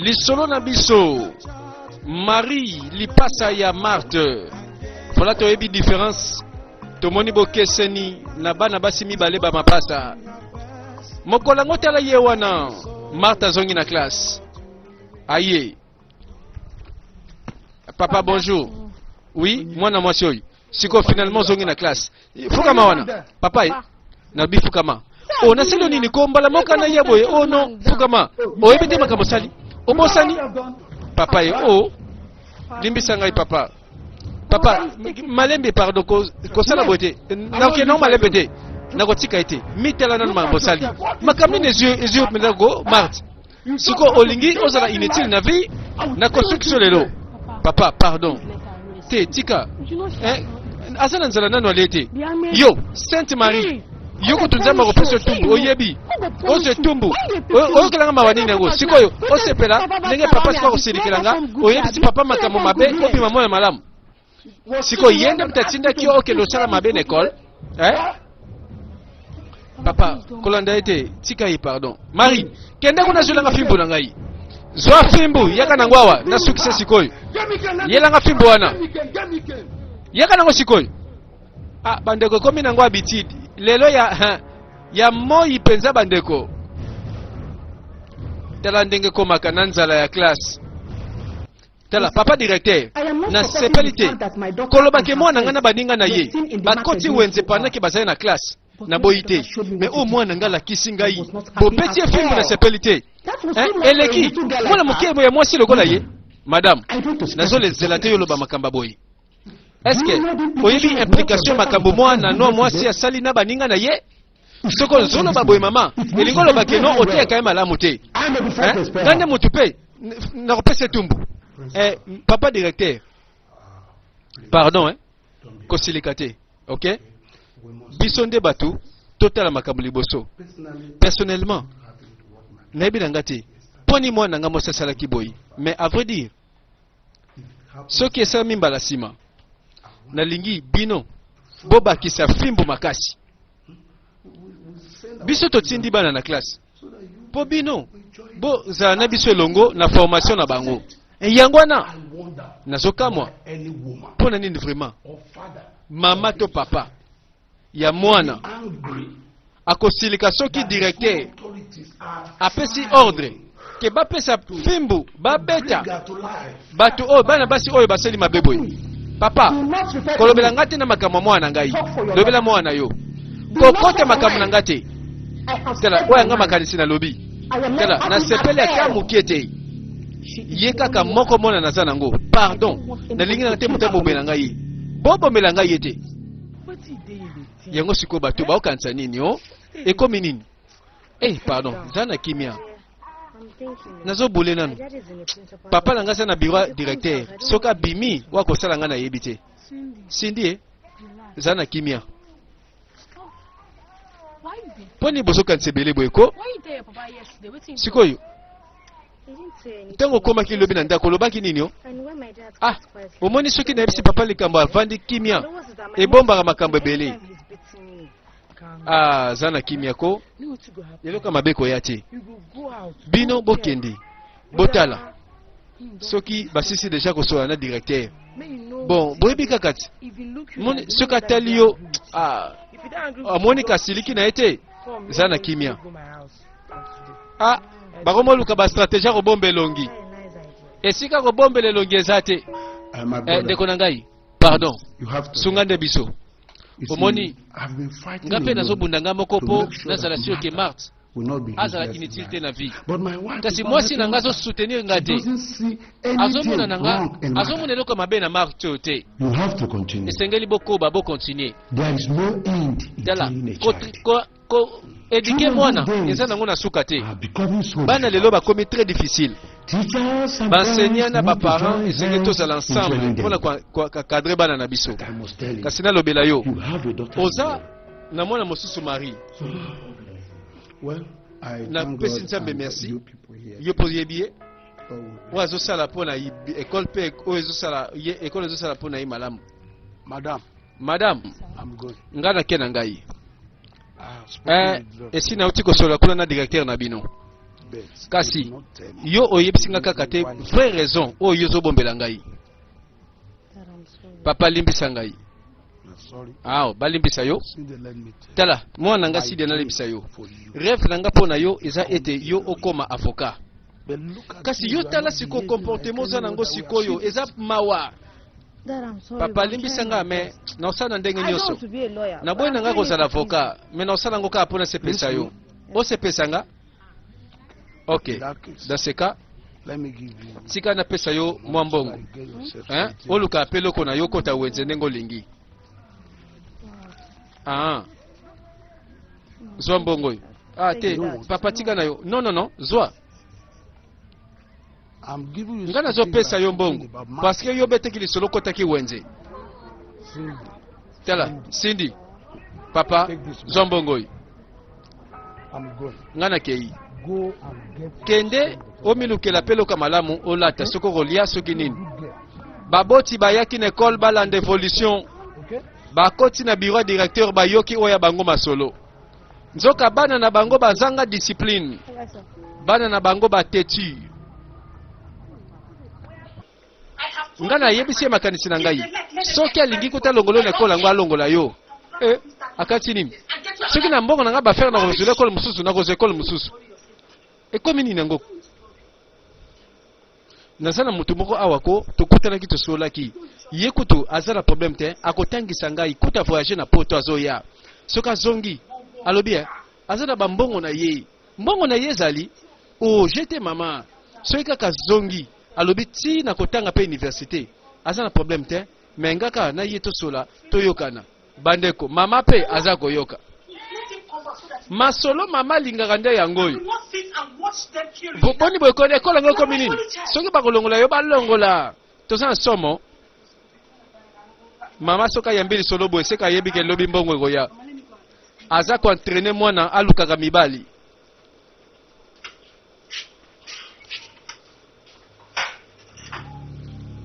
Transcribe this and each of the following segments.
Lisolo na biso Marie lipasa ya Marthe. Voilà toyebi différence tomoni bokeseni na bana basi mibale ba mapasa. Mokolo yango tala ye wana Marthe azongi na classe. Aye. Papa bonjour. Oui, mwana mwasi oyo. Siko finalement ozongi na classe. Fukama wana. Papa ye. Nalobi fukama. Oh, nasali yo nini ko mbala moko na ye boye. Oh non, fukama. Oyebi te makambo osali. Obosani? Papa ye. Oh. Limbisa ngai papa. Papa, malembe pardon kosala boye te. Nakokende nango malembe te. Nakotika ye te. Mitala nanu makambo osali. Makambo nini ezwi yo mpenza ko Marthe? Siko olingi ozala inutile na vie na construction lelo. Papa, pardon. Te tika. Eh, aza na nzala nanu alie te. Yo, Sainte Marie. Yo kutu Nzambe akopesa yo tumbu, oyebi. Ozwa etumbu. Oyokelanga mawa nini yango? Sikoyo osepela ndenge papa sikoyo akosilikela nga, oyebisi papa makambo mabe, obima mwana malamu. Sikoyo ye nde moto atindaki yo okende osala mabe na ekole eh? Papa, kolanda ye te, tika ye pardon. Marie, kende kuna zwelanga fimbu na ngai. Zwa fimbu, yaka nango awa, nasukisa sikoyo. Yelanga fimbu wana. Yaka nango sikoyo. Ah, bandeko ekomi nango habitude. Lelo ya ya moi mpenza bandeko. Tala ndenge ekomaka na nzala ya classe. Tala papa directeur, nasepeli te koloba ke mwana ngai na baninga na ye bakoti wenze pendant ke bazali na classe. Naboyi te, mais oyo mwana ngai alakisi ngai, bobeti ye fimbu, nasepeli te. Eh, eleki mwana moke ya mwasi lokola ye. Madame, nazolezela te yo oloba makambo ya boye. Est-ce que oyebi implication makambo mwana no mwasi asali na baninga na ye? Soki ozoloba boye mama, elingi oloba ke no oteyaka ye malamu te. Nga nde motu mpe nakopesa etumbu. Eh, papa directeur, pardon, eh? Kosilika te, ok? Biso nde bato totala makambo liboso. Personnellement, nayebi na nga te mpo ni mwana na nga mwasi asalaki boye, mais à vrai dire, soki esalami mbala nsima, nalingi bino bobakisa fimbu makasi. Biso totindi bana na classe mpo bino bozala na biso elongo na formation na bango. Yango wana nazokamwa mpo na nini vraiment mama to papa ya mwana akosilika soki directeur apesi ordre ke bapesa fimbu babeta bato oyo bana basi oyo basali mabe boye. Papa, kolobela ngai te na makambo ya mwana na ngai, lobela mwana na yo, kokota makambo na ngai te. Tala oyo yanga makanisi nalobi, tala nasepeli ata mokie te, ye kaka moko mwana naza nango. Pardon, nalingi nanga te moto abomela ngai ye, bobomela ngai ye te. Yango sikoyo bato baokanisa nini? O ekomi nini? Eh, pardon, za na kimia, nazobule nanu. Papa na ngai aza na bureau ya directeur, soki abimi wa kosala ngai nayebi te. Cindy, e za na kimia. Mpo nini bozokanisa ebele boye ko? Sikoyo ntango okomaki lobi na ndako olobaki nini? O ah, omoni soki nayebisi papa likambo avandi kimia, ebombaka makambo ebele. Ah, za na kimia ko, eloko mabe koya te. Bino bokende botala soki basisi deja kosola na directeur. Bon, boyebi kaka ti moni soki atali yo, ah, amoni kasiliki na ye te. Za na kimia. Ah, bakomoluka ba stratégie ya kobomba elongi, esika kobombela elongi eza te. Eh, ndeko na ngai, pardon, sunga nde biso. Omoni nga mpe nazobunda nga moko mpo nazala sio ke Marthe azala inutile te na vie, kasi mwasi na nga azosoutenir nga te, azomona na nga, azomona eloko mabe na Marthe oyo te. Esengeli bokoba, bocontinue. Tala, ko éduquer mwana eza nango na suka te. Bana lelo bakomi très difficile. Baenseignant na baparent esengeli tozala ensemble mpona cadre bana na biso. Kasi nalobela yo, oza na mwana mosusu Marie. Napesi Nzambe merci, yo mpo oyebi ye oyo azosala mpo na ekole mpe oyo ezosala ye ekole ezosala mpo na ye malamu. Madame, Madame, ngai nake na ngai. Eh, esi nauti kosolola kuna na directeur na bino. Kasi yo oyebisi nga kaka te vraie raison oyo yo ozobombela ngai. Papa, limbisa ngai. Awa balimbisa yo. Tala mwana na nga Sidia, nalebisa yo, rêve na nga mpo na yo eza ete yo okoma avocat. Kasi yo tala sikoyo comportement oza nango sikoyo, eza mawa. Papa, limbisa nga, mais naosala na ndenge nyonso. Naboyi na nga kozala avocat, mais naosala yango kaka mpo nasepesa yo, osepesa nga. Ok, dans ce cas, tika napesa yo mwa mbongo, hein? Oluka mpe eloko na yo, kota wenze ndenge olingi. Ah, zwa mbongo oyo. Ah te, papa, tika na yo. Non, non, non, zwa. Nga nazopesa yo mbongo parce que yo beteki lisolo, okotaki wenze. Tala Cindy, papa, zwa mbongo oyo. Nga nakei. Kende omilukela mpe eloko malamu olata, soki okolia, soki nini. Baboti bayaki na ekole balanda évolution. Bakoti na bureau ya directeur, bayoki oyo ya bango masolo. Nzoka bana na bango bazanga discipline, bana na bango batetu. Ngai nayebisi ye makanisi na ngai. Soki alingi kuta alongola yo na ekole yango, alongola yo. E akati nini? Soki na mbongo na ngai bafere, nakozwela ekole mosusu, nakozwa ekole mosusu. Ekomi nini yango? Naza na motu moko awa ko tokutanaki, tosololaki. Ye kutu aza na problème te, akotangisa ngai. Kutu avoyage na Poto, azoya. Soki azongi, alobi eh, aza na bambongo na ye, mbongo na ye ezali o jete mama. Soki kaka azongi, alobi ti na kotanga mpe université, aza na problème te. Mais nga kaka na ye tosola, toyokana. Bandeko, mama mpe aza koyoka masolo. Mama alingaka nde yango oyo. Boni boye, ekole yango ekomi nini? Soki bakolongola yo, balongola. Toza na somo. Mama soki ayambi lisolo boye, seka ayebi ke lobi mbongo ekoya. Aza koentraîner mwana alukaka mibali.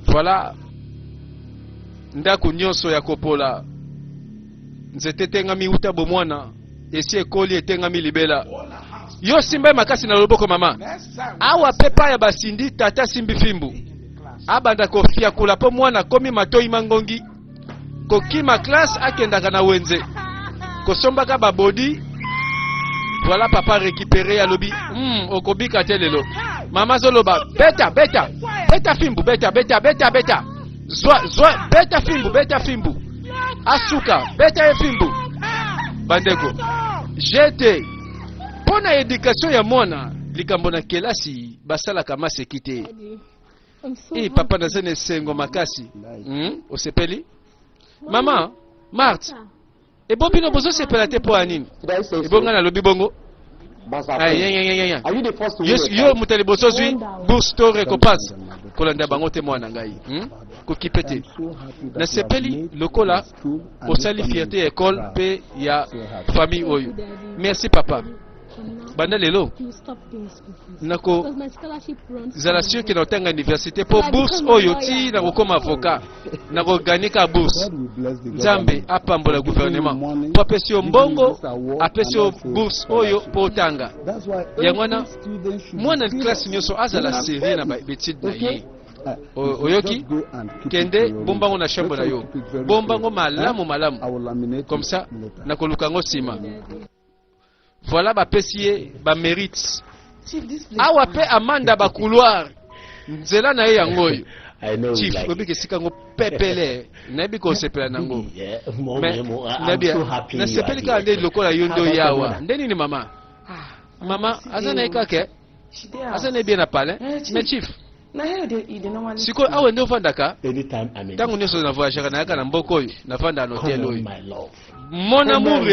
Voilà, ndako nyonso ya kopola, nzete etengami uta bomwana, esi ekoli, etengami libela. Yo simba ye makasi na loboko, mama. Awa mpe pa ya basindi, tata asimbi fimbu, abanda kofiakula mpo mwana akomi matoi mangongi, kokima classe, akendaka na wenze kosombaka babodi. Voilà, papa récupéré, alobi okobika te lelo. Mama azoloba: beta, beta, beta fimbu, beta, beta, beta, beta, zwa, zwa, beta fimbu, beta fimbu, asuka, beta ye fimbu. Bandeko, jete mpo na éducation ya mwana, likambo na kelasi basalaka maseki te. E papa, naza na esengo makasi. Osepeli, mama Marte? Ebo bino bozosepela te mpo ya nini? Ebo ngai nalobi bongo. Yo moto ya liboso ozwi bourse to récompense. Kolanda bango te, mwana ngai, Kokipe te. Nasepeli lokola osali fierté ya ekole mpe ya famille oyo. Merci papa. Banda lelo nakozala sûr ke na otanga université mpo bourse oyo ti nakokoma avocat, nakogagner ka bourse. Nzambe apambola gouvernement mpo apesi yo mbongo, apesi yo bourse oyo mpo otanga. Yango wana mwana classe nyonso azala sérieux na baétude na ye. Oyoki? Kende bombango na chambre na yo, bombango malamu malamu, comme ça nakoluka yango nsima. Voilà, bapesi ye bamérite. Awa mpe amanda bacouloir, nzela na ye yango oyo. Chief, oyebika esika yango pepele, nayebi kosepela nango. Nasepeli kaka nde lokola yo nde oyawa. Nde nini, mama? Mama aza na ye kaka, aza na ye bien na palin. Mais chief, sikoyo awa nde ofandaka? Ntango nyonso na voyageaka, nayaka na mboka oyo, nafanda na hotel oyo. Mon amour,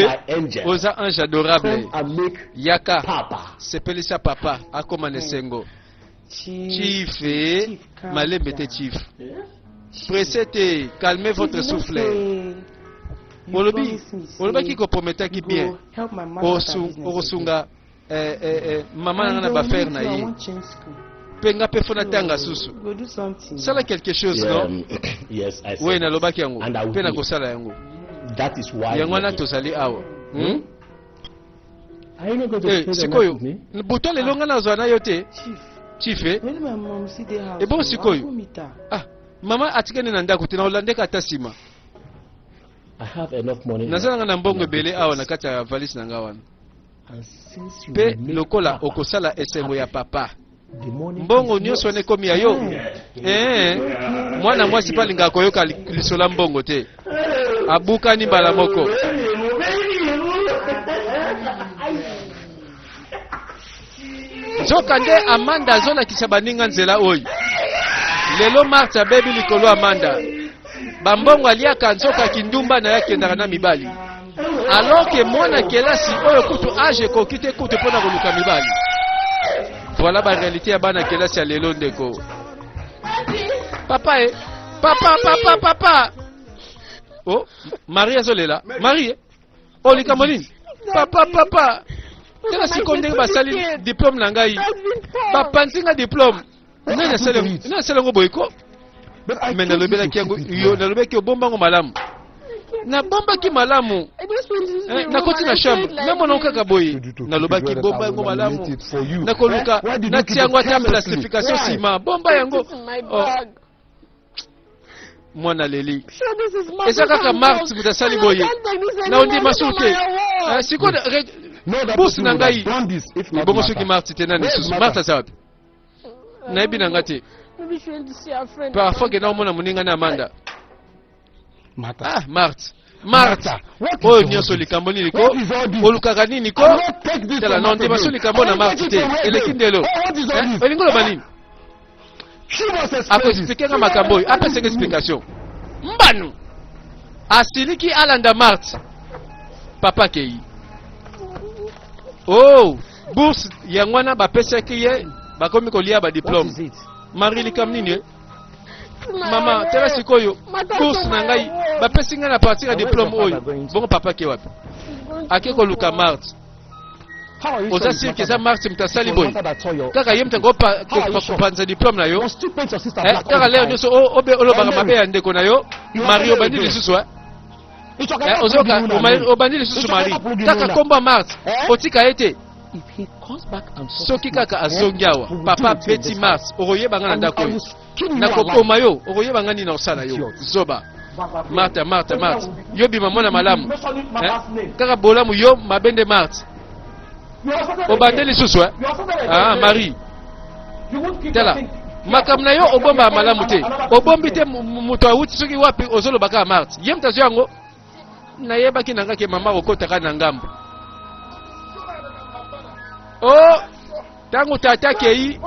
oza ange adorable. Yaka sepelisa papa, akoma na esengo. Chief, malembe te chief, presse te, calmez votre souffle. Olobi, olobaki koprometaki bien okosunga mama na nga na baaffaire na ye, mpe nga mpe fo natanga susu. Sala quelque chose, non? We nalobaki yango mpe nakosala yango. Yango wana tozali awa, Eh, sikoyo butu lelo ngai nazwa na yo te chief eh? Ebongo sikoyo ah mama atikani na ndako te, na olandeka ata nsima. Naza nanga na mbongo ebele awa na kati ya valise na nga wana. Mpe lokola okosala esengo ya papa, mbongo nyonso wana ekomi ya yo. Ee, mwana mwasi mpe alingaka koyoka lisola mbongo te, abukani mbala moko. Nzoka nde Amanda azolakisa baninga nzela oyo. Lelo Marthe abebi likolo Amanda. Bambongo aliaka nzoka kindumba na ye, akendaka na mibali. Alors que mwana kelasi oyo kutu âge ekoki te kutu mpona koluka mibali. Voilà ba réalité ya bana kelasi ya lelo ndeko. Papa e, papa papa papa. Oh, Marie azolela. Marie, oh likambo nini? Papa papa. Tala sikoyo ndenge basali diplôme na ngai. Bapanzi nga diplôme. Nani asali yango boye ko? Me nalobelaki yango yo, nalobelaki obombango malamu. Nabombaki malamu. Nakoti na chambre, namona kaka boye. Nalobaki bomba yango malamu. Nakoluka natia yango ata plastification nsima. Bomba yango. Oh. Mwana leli eza kaka Marte moto asali boye na ondima su te. Sikoyo bourse na ngai ebongo soki Marte te, nani lisusu? Marte aza wapi? Nayebi na nga te. Parfois kenda omona moninga na Amanda. Ah, Marte, Marte, oyo nyonso likambo nini ko? Olukaka nini ko? Tala, na ondima so likambo na Marte te, eleki ndelo. Olingi oloba nini? Akoexpliquer nga makambo oyo, apesaka explication. Mbanu asiliki, alanda Marte. Papa akei. Oh, bourse yango wana bapesaki ye, bakomi kolia badiplôme. Marie, likambo nini? Mama, tala sikoyo bourse na ngai bapesi ngai na partir ya diplôme oyo. Bongo papa ke wapi? Ake koluka Marte. Oza sûr que eza Marte moto asali boye? Kaka ye moto akopanza diplôme na yo? Kaka lere nyonso olobaka mabe ya ndeko na yo Marie. Obandi lisusu, ozoka, obandi lisusu Marie, kaka kombo ya Marte, otika ye te. Soki kaka azongi awa, papa abeti Marte, okoyeba nga na ndako oyo nakokoma yo, okoyeba nga nini na kosala yo. Zoba Marta, Marta, Marta, yo bima mwana malamu, kaka bolamu yo mabe nde. Marte, obande lisusu. Ah, Marie, tala makambo na yo, obombaka malamu te, obombi te. Moto awuti soki wapi, ozoloba kaka Marte, ye moto azwi yango. Nayebaki na nga ke mama okotaka na ngambo. O ntango tata akei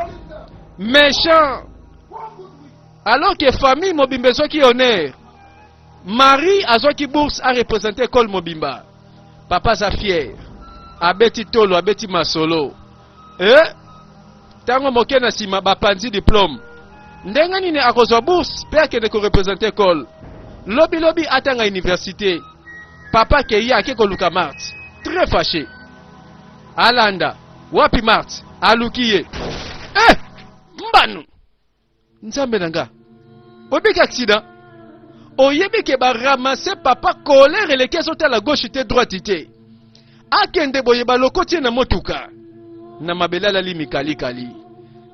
méchant, alors que famille mobimba ezwaki honneur, Marie azwaki bourse, areprésente école mobimba, papa aza fier, abeti tolo, abeti masolo. Ntango moke na nsima bapanzi diplôme. Ndenge nini akozwa bourse mpe akende koreprésente école, lobilobi atanga université? Papa akei, ake koluka Marte, très fâché. Alanda wapi Marte? Aluki ye. Mbanu nzambe na nga, obiki accident, oyebi ke baramasser papa. Colère eleki, azotala gauche te, droite te, akende boye, balokoti ye na motuka na mabele, alali mikalikali.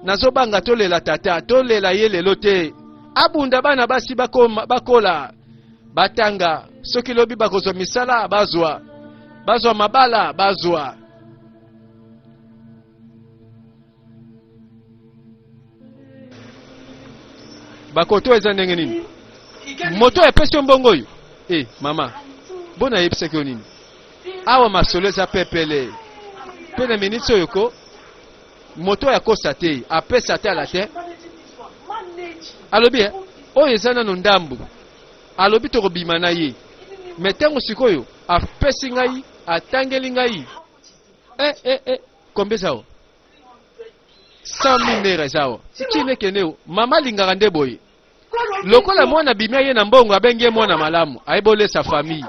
Nazobanga tolela tata, tolela ye lelo te. Abunda bana basi bakola, batanga, soki lobi bakozwa misala, bazwa, bazwa mabala, bazwa. Bakoto eza ndenge nini? Moto epesi yo mbongo oyo? E mama, bona ayebisaki yo nini? Awa masolo eza pepele mpe na miniti oyo ko moto oyo akosa te, apesa te, ala te. Alobi oyo eza nano ndambu, alobi tokobima na ye. Me ntango sikoyo apesi ngai, atangeli ngai kombe eza awa, 100 000 naira eza awa. Ntina ekende o mama alingaka nde boye, lokola mwana abimi aye na mbongo, abengi ye mwana malamu, ayebi olesa famille.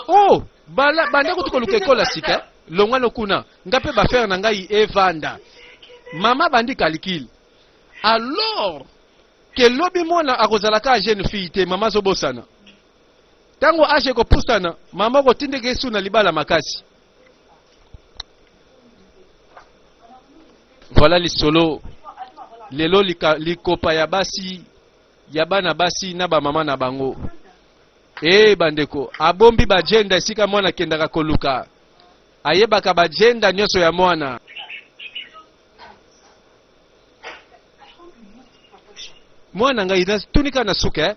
Oh, bala banda kutu koluka ekola sika, longwano kuna nga mpe baaffaire na ngai evanda. Mama bandi calcul, alors ke lobi mwana akozala kaka jeune fille te. Mama azobosana. Ntango age ekopusana, mama okotindika ye su na libala makasi. Voilà lisolo lelo lika, likopa ya basi ya bana basi na bamama na bango. Ee bandeko, abombi bajenda esika mwana akendaka koluka, ayebaka bajenda nyonso ya mwana. Mwana ngai natuni kaka na suka eh?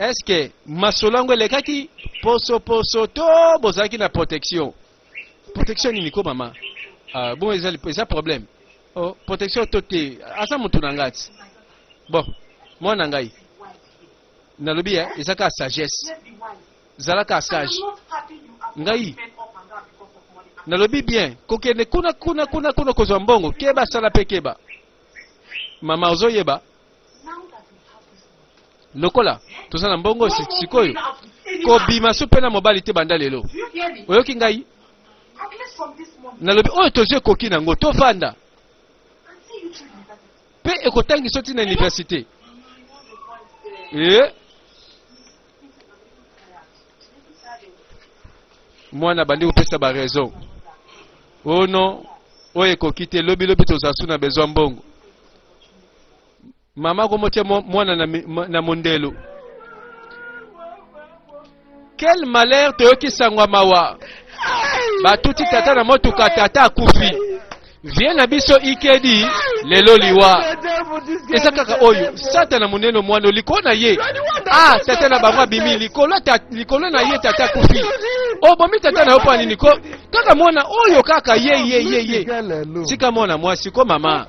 Est-ce que masolo yango elekaki poso poso to bozalaki na protection? Protection nini ko mama? Ah, bon eza eza problème. Oh, protection to te. Aza mutu na ngai. Bon, mwana ngai. Nalobi eh, eza kaka sagesse. Zala kaka sage. Ngai nalobi bien, kokende kuna kuna kuna kuna kozwa mbongo, keba sala pe keba. Mama ozoyeba lokola toza na mbongo sikoyo kobima so mpe na mobali te banda lelo oyoki ngai nalobi oyo tozwi ekoki nango tovanda mpe ekotangisa ntina na universite e mwana abandi kopesa ba raison oh non oyo ekoki te lobi lobi tozala su na besoin mbongo mama akomotia mwana na, na mondelo quel malheur toyoki sango ya mawa batuti tata na motuka tata akufi vie na biso ikedi lelo liwa eza kaka oyo satana monene mwana likolo na ye ah tata na bango abimi likolo likolo na ye tata akufi obomi tata na yo mpo nini ko kaka mwana oyo kaka ye ye ye ye tika mwana mwasi ko mama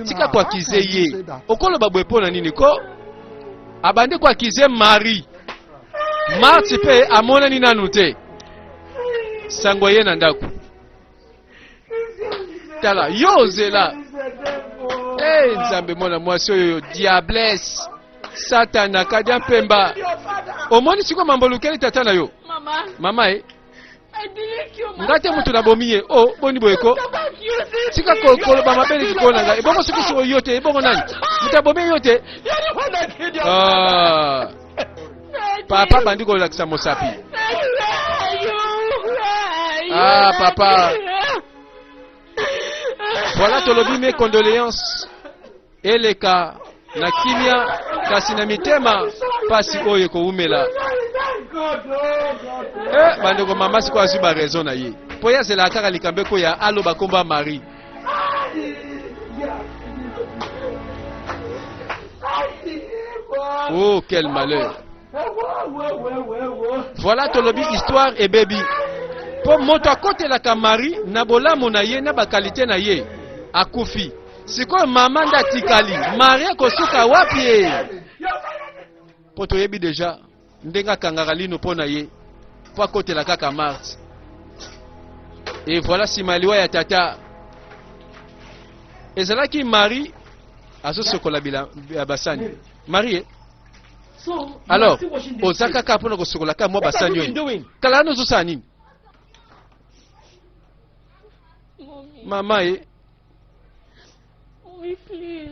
tika koakize ye okoloba boye mpo na nini ko abandi koakize marie marti mpe amonani nanu te sango ye na ndako tala yo ozela hey, nzambe mwana mwasi oyo diablesse satana kadia mpemba omoni sikoyo mambo olukeli tata na yo mama e nga te moto nabomi ye o oh, boni boye ko tika koloba mabe likolo na ngai ebongo soki soko yo te ebongo nani moto abomi yo te ah. papa bandi kolakisa mosapi ah papa voilà tolobi mes condoléances eleka na kimia kasi na mitema pasi oyo ekowumela eh, bandeko mama sikoyo azwi baraison na ye mpo ye azelaka kaka likambo ekoya aloba nkombo ya marie Oh, quel malheur. Voilà tolobi histoire ebebi. Po moto akotelaka Marie na bolamu na ye na bakalite na ye akufi. Sikoyo mama nde atikali. Marie akosuka wapi ye? Po toyebi deja ndenge akangaka lino mpo na ye mpo akotela kaka Marthe. Et voilà nsima ya liwa ya tata ezalaki Marie azosokola basani. Marie alors oza kaka mpona kosokola kaka mwa basani oyo kala wana ozosala nini mama e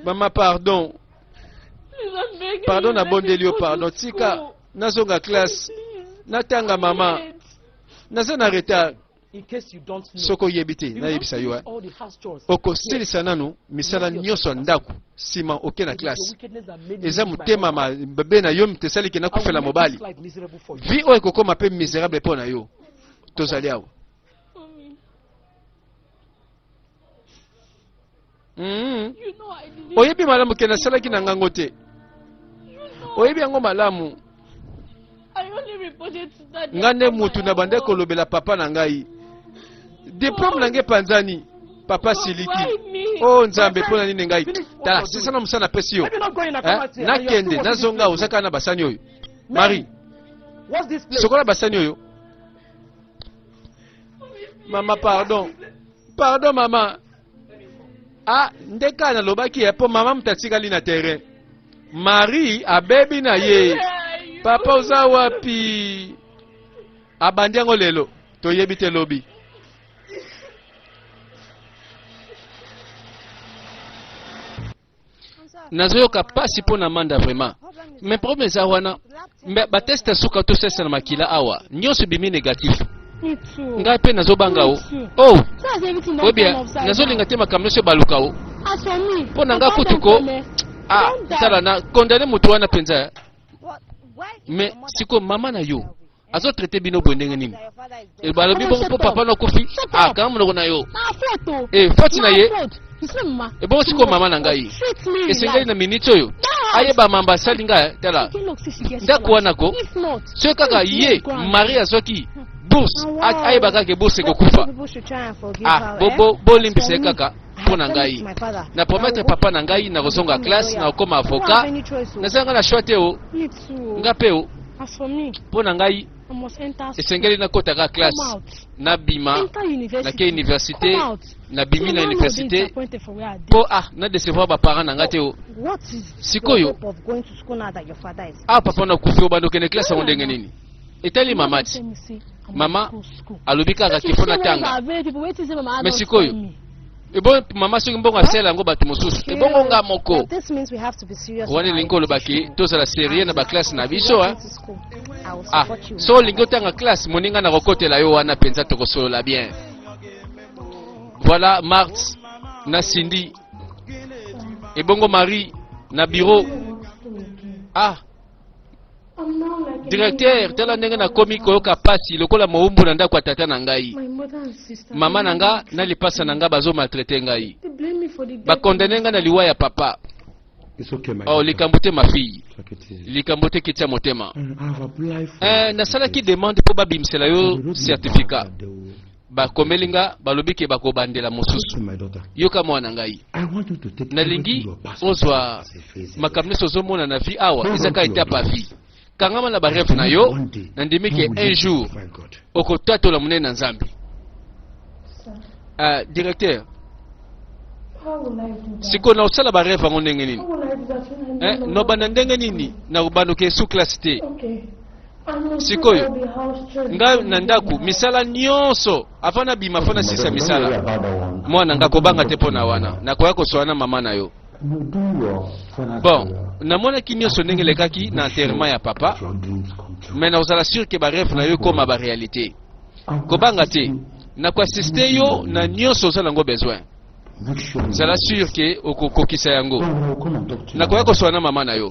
mama pardon pardon nabondeli yo pardon tika nazonga classe natanga mama naza na retard Soki oyebi te, nayebisa yo, eh. Okosilisa nanu misala nyonso ya ndako, nsima oke na classe. Eza motema mabe na yo moto esali ke nakufela mobali. Vie oyo ekokoma mpe miserable mpo na yo. Tozali awa. Mm. Oyebi malamu ke nasalaki na ngango te. Oyebi yango malamu. Nga nde mutu na bande kolobela papa na ngai. Diplome na ngai epanzani. Papa siliki. Oh Nzambe mpo na nini ngai? Tala, sisa na mosala napesi yo. Eh? Nakende, nazonga oza kaka na basani oyo. Marie. Sokola basani oyo. Mama pardon. Pardon mama. Ah, nde kaka nalobaki ye mpo mama moto atikali na terrain. Marie abebi na ye. Papa oza wapi? Abandi yango lelo, toyebi te lobi. Nazoyoka pasi mpo na Manda vraiment. Mais problème eza wana, mais ba test ya suka tosalisa na makila awa nyonso ebimi négatif. Ngai mpe nazobanga o. Oh, oyebi nazolinga te makambo nyonso ebaluka o. Mpo na ngai kutu ko ah, tala na condamne moto wana mpenza. Mais siko mama na yo azo traite bino boye ndenge nini? E balobi bongo mpo papa no akufi. Ah, kanga monoko na yo. E foti na ye. Ebongo sikoyo mama na ngai esengeli na miniti oyo ayeba mamba asali ngai. Tala ndako wana ko soki kaka ye Marie azwaki bourse, ayeba kaka bourse ekokufa. Ah, bolimbisa ye kaka mpo na ngai. Na promettre papa na ngai nakozonga classe, nakokoma avocat. Nazala ngai na choix te o nga mpe o mpo na ngai esengeli nakota kaka classe, nabima, nake université, nabimi na université mpo ah na décevoir baparent na ngai te o. Sikoyo ah papa nakufi, obanda okende classe yango ndenge nini? Etali mama ti mama alobi kaka ke mpo natanga. Mais sikoyo ebo mama soki mbongo asala yango bato mosusu, ebongo nga moko wana elingi koloba ke tozala sérieux na baclasse na biso. Ah, so olingi otanga classe, moninga na kokotela yo wana mpenza, tokosolola bien. Voilà Mart na Cindy, ebongo Marie na bureau. Ah directeur, tala ndenge nakomi koyoka pasi lokola mowumbu na ndako ya tata na ngai. Mama na nga na lipasa na nga bazomaltraite ngai, bacondamner ngai na liwa ya papa. Oh, likambo te ma fille, likambo te, kitia motema. Eh, nasalaki demande mpo babimisela yo certificat, bakomeli nga, balobi ke bakobandela mosusu. Yoka mwana ngai, nalingi ozwa makambo nyonso ozomona na vie awa eza kaka etape ya vie. Kangama na barêve na yo, nandimi ke un jour okotatola monene na Nzambe. Directeur, sikoyo na osala barêve yango ndenge nini? Eh, nobanda ndenge nini? Nakobandoka esu classe te. Sikoyo ngai na ndako misala nyonso, avant nabima fo nasisa misala. Mwana nga, kobanga te mpo na wana, nakoya kosola na mama na yo. Bon, namonaki nyonso ndenge elekaki na enterrement ya papa, mais nakozala sûr ke barêve na yo ekóma baréalité. Kobanga te, nakoassister yo na nyonso oza nango besoin. Zala sûr ke okokokisa yango. Nakoya kosola na mama na yo,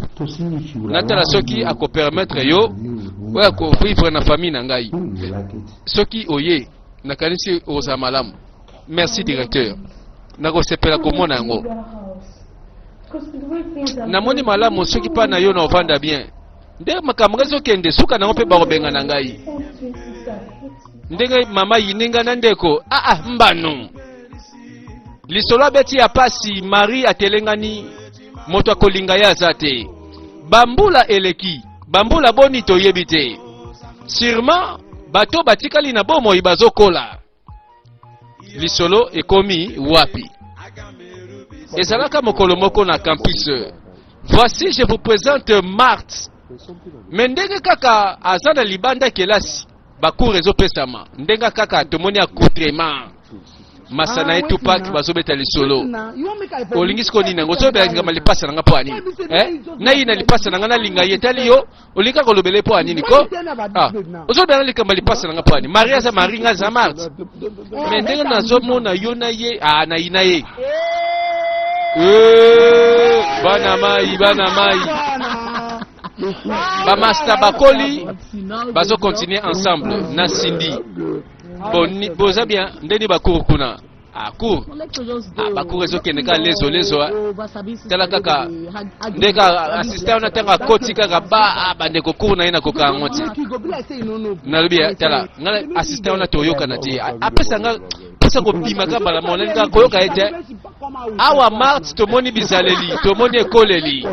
natala soki akopermettre yo oyo akovivre na famille na ngai. Soki oye, nakanisi okozala malamu. Merci directeur, nakosepela komona yango. Namoni malamu soki mpa na yo na ovanda bien nde makambo ngai ezokende suka nango mpe bakobenga na ngai ndenge mama yininga na ndeko. Aa ah, mbano lisolo abeti ya pasi. Marie atelengani, moto akolinga ye aza te. Bambula eleki, bambula boni toyebi te. Sûrement bato batikali na bomoi bazokola. Lisolo ekomi wapi? Ezalaka mokolo moko na campus. Voici, je vous présente Marthe. Mais ndenge kaka aza na libanda kelasi, bacours ezopesama, ndenge kaka tomoni accoutrement masa na ye Tupac, bazobeta lisolo. Olingi sikoyo nini yango? Ozobelakama lipasa na nga mpo ya nini? Eh? Nayi na lipasa na nga, nalinga ye. Etali yo, olingi kaka kolobela ye mpo ya nini ko? Ah, ozobela likambo ya lipasa na nga mpo ya nini? Marie aza Marie, nga aza Marte. Mais ndenge nazomona yo na ye, ah, nayi na ye. Eh, bana mai, bana mai, bamasta bakoli, bazocontinue ensemble na Cindy. Bon, boza bien? Ndeni bacours kuna? Ah, cours, ah, bacours ezokende kaka lezo lezo. Tala kaka nde kaka assistant wana ntango akoti kaka ba ah, bandeko, cours na ye nakoka yango te. Nalobi tala nga assistant wana toyokana te, apesa nga mposa kobima kaka mbala moko, nalingi kaka koyoka ye te. Awa Marte tomoni bizaleli, tomoni ekoleli,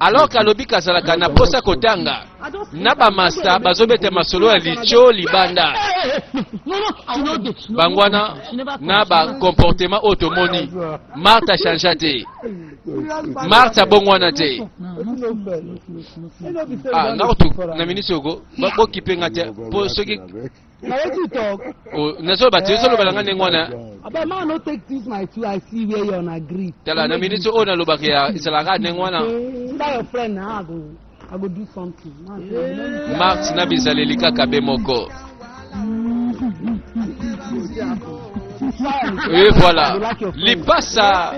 alors kalobi kazalaka na posa kotanga na bamasta, bazobeta masolo ya litio libanda. Bango wana na bacomportement oyo tomoni, Marte achangea te, Marte abongwana te. Ah, nga kutu na minisi oko bokipe nga te mpo soki Na wetin you talk? Oh, nazoloba te, ozoloba na ngai ndenge wana. Abeg, make I no take this my two eye see where you una gree. Tala na minute oyo nalobaka ya ezalaka ndenge wana. See that your friend na I go do something. Man, say, you no need Marte na bizaleli kaka be moko. Try am. Et voilà. You like your friend. Lipasa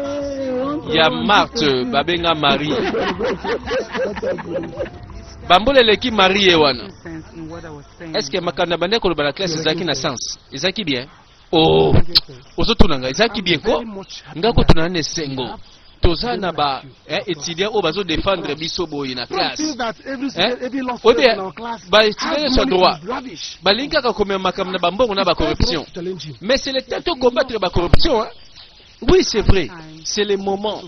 ya Marte babenga Marie. Bambula eleki Marie ye wana. Sense in what I was saying. Est-ce que makambo na bande koloba na classe ezalaki na sens? Ezalaki bien? Oh, ozotuna ngai ezalaki bien ko? Nga kotuna na esengo. Toza na ba étudiant oyo bazo défendre biso boye na classe. Hein? Oyebi, ba étudiant nyonso ya droit balingi kaka komema makambo na bambongo na ba corruption. Mais c'est le temps de combattre la corruption. Hein? Oui, c'est vrai. C'est le moment.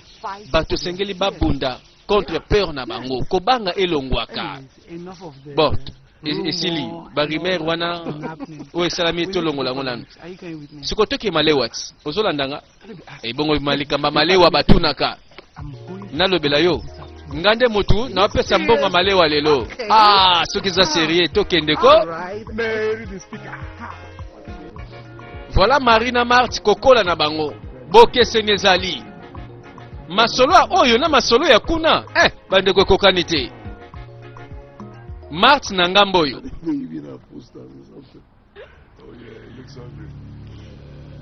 Bato sengeli babunda contre peur na bango. Kobanga elongwaka. Anyways, enough of the Bon, rumor esili and ba all rumeur that wana happening. oyo esalami We need tolongola to yango nanu. Are you going with me? Sikoyo tokee malewa ti. Ozolanda nga? Ebongo malikamba malewa batunaka. Nalobela yo. Nga nde motu naopesa mbongo ya malewa lelo. Ah, soki eza sérieux tokende ko. Voilà Marie na Marthe kokola na bango. Bokeseni ezali. Masolo ya oyo na masolo ya kuna, bandeko ekokani te. Marthe na ngambo oyo.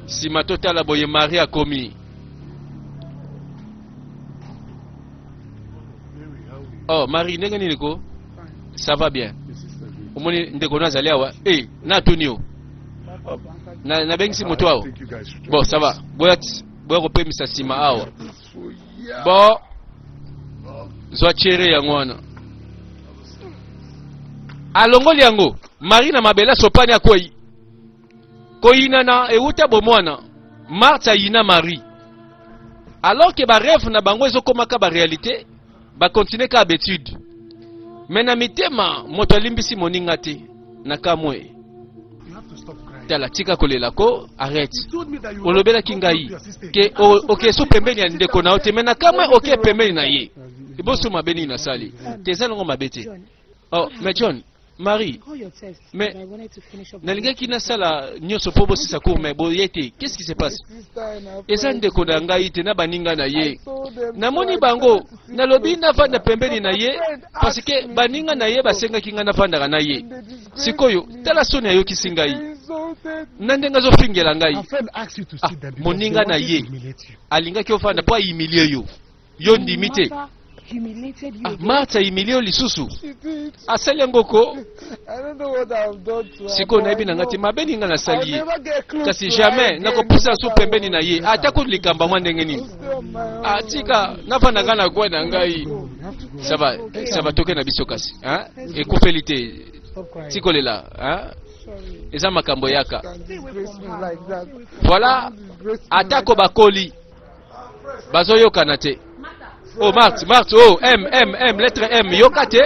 Sima totala boye Marie akomi. Oh Marie, ndenge nini ko? Ça va bien. Omoni ndeko na azali awa. Natuni yo. Na nabengisi moto awa. Bon, ça va. Boya boya kopemisa nsima awa. Bon, zwa chere yango wana. Alongoli yango. Marie na mabele asopani akwei. Koyinana euta bomwana. Marthe ayina Marie. Alors que ba rêve na bango ezokomaka ba réalité, ba continuer ka habitude. Mais na mitema moto alimbisi moninga te na kamwe. Tala tika kolela ko, arrête. Olobelaki ngai ke oke so pembeni ya ndeko na yo te, mais na kamwe oke pembeni na ye. Eboso mabe nini nasali? Te eza nango mabe te. Oh, mais John, Marie, mais nalingaki nasala nyonso mpo bosisa cours, mais boye te. Qu'est-ce qui se passe? Eza ndeko na ngai te na baninga na ye. Namoni bango, nalobi navanda pembeni na ye parce que baninga na ye basengaki ngai navandaka na ye. Sikoyo, tala soni ayokisi ngai. Na ndenge azofingela ngai. Ah, moninga na ye alingaki ofanda mpo ahumilie yo. Yo ndimi te. Ah, Marthe ahumilie yo lisusu. Asali yango ko. Sikoyo nayebi na ngai te mabe nini ngai nasali ye. Kasi jamais nakopusa so pembeni na ye. Ata ko likambo mwa ndenge nini. Ah, tika navanda ngai na coin na ngai. Ça va, ça va toke na biso kasi. Hein? Ekufeli te. Tikolela, hein? Eza makambo yaka. Voilà, atako bakoli bazoyokana te. Oh Marthe, Marthe, oh M M M lettre M yoka te.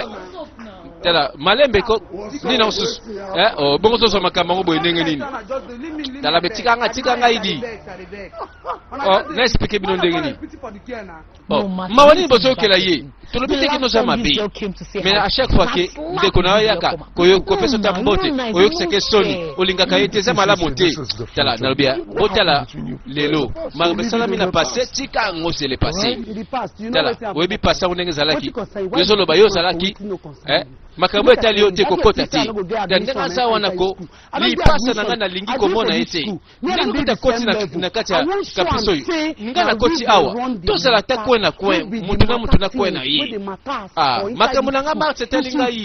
Tala malembe ko nini mosusu. Oh bongo tozwa makambo yango boye ndenge nini? Tala be tika nga tika ngai di. Oh, na expliquer bino ndenge nini. Oh, mawa nini bozoyokela ye? Tolobi te kino oza mabe. Mais à chaque fois ke ndeko na yo yaka kopesa ta mbote oyokisaka soni olingaka ye te eza malamu te. Tala nalobi ya botala lelo makambo esalami na passé tika yango c'est le passé. Tala oyebi passé yango ndenge ezalaki. Yo ozoloba yo ozalaki makambo etali yo te kokota te. Na ndenge aza wana ko lipasa na ngai nalingi komona ye te. Ndenge kuta koti na kati ya campus oyo nga na koti awa tozala ata coin na coin mutu na mutu na coin na ye. Ah, makambo na nga Marthe etali ngai.